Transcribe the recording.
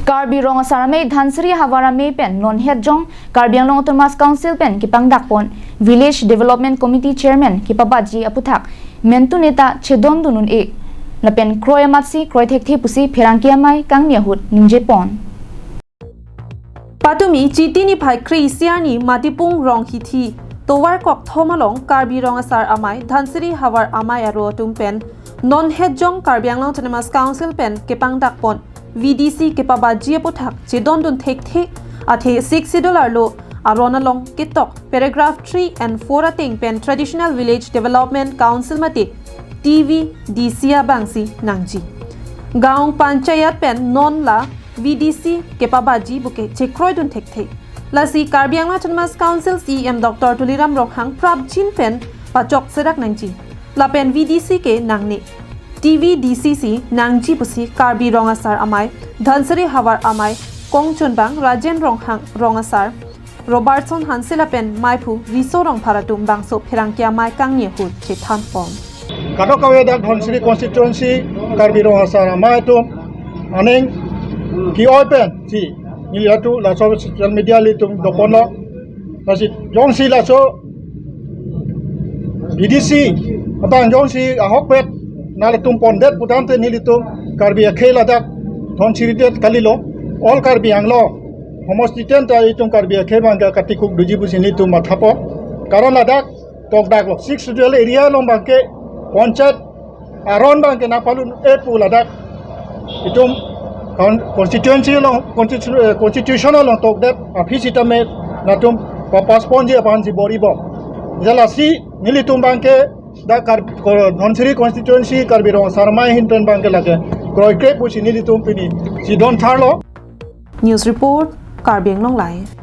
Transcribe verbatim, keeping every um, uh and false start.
Karbi Rong Asar Amei Dhansiri Havar Amei pen non hetjong Karbi Anglong Autonomous Council pen kepangdakpon Village Development Committee Chairman kepabaji aputhak mentu neta chedondun un-e lapen kroi amatsi kroi thekthe pusi pherangke amei kangni ahut ningjepon. Patumi Chiti niphai kre-isi arni Matipung Rong Hithi tovar kokthom along Karbi Rong Asar Amei Dhansiri Havar Amei aro atum pen non hetjong Karbi Anglong Autonomous Council pen kepangdakpon V D C kepabaji aputhak chedondun thekthe athe Sixth Schedule arlo aron along ketok paragraph three and four ateng pen Traditional Village Development Council mate T V D C abangsi nangji. Gaon Panchayat pen non la V D C kepabaji buke chekroidun thekthe. Lasi Karbi Anglong Autonomous Council C E M Doctor Tuliram Ronghang prapjin pen pachok serak nangji. Lapen V D C ke nangne, T V D C si nangji pusi Karbi Rong Asar Amei Dhansiri Havar Amei kongchunbang Rajen Ronghang, Rong Asar Robertson Hanse lapen meiphu Riso Rongphar atum bangso pherangke amei kangni ahut chethanpon. Kadokave dak Dhansiri constituency Karbi Rong Asar Amei atum aning ke-oi pensi neli atu laso social media ilitum doponlo. Lasi jongsi laso V D C abang jongsi ahokpet nanglitum pondet putangte nelitum Karbi akhei ladak Dhansiri det kalilo, all Karbi Anglong homosti ten ta itum Karbi akhei abangke katikuk duji pusi nelitum mathapo. Karon ladak tokdaklo, Sixth Schedule area along abangke panchayat aron abangke nangpalun-e pu ladak itum con-, constituency along, constitu-, eh, constitution along tokdet aphi sitame latum pa-postpone ji aphansi bor-ibom. Jalasi nelitum abangke dak Kar-, ko-, Dhansiri constituency Karbi Rong Asar Amei ahin pen abangke lake kroikre pusi nelitum pini chedon tharlo. News report, Karbi Anglong Live.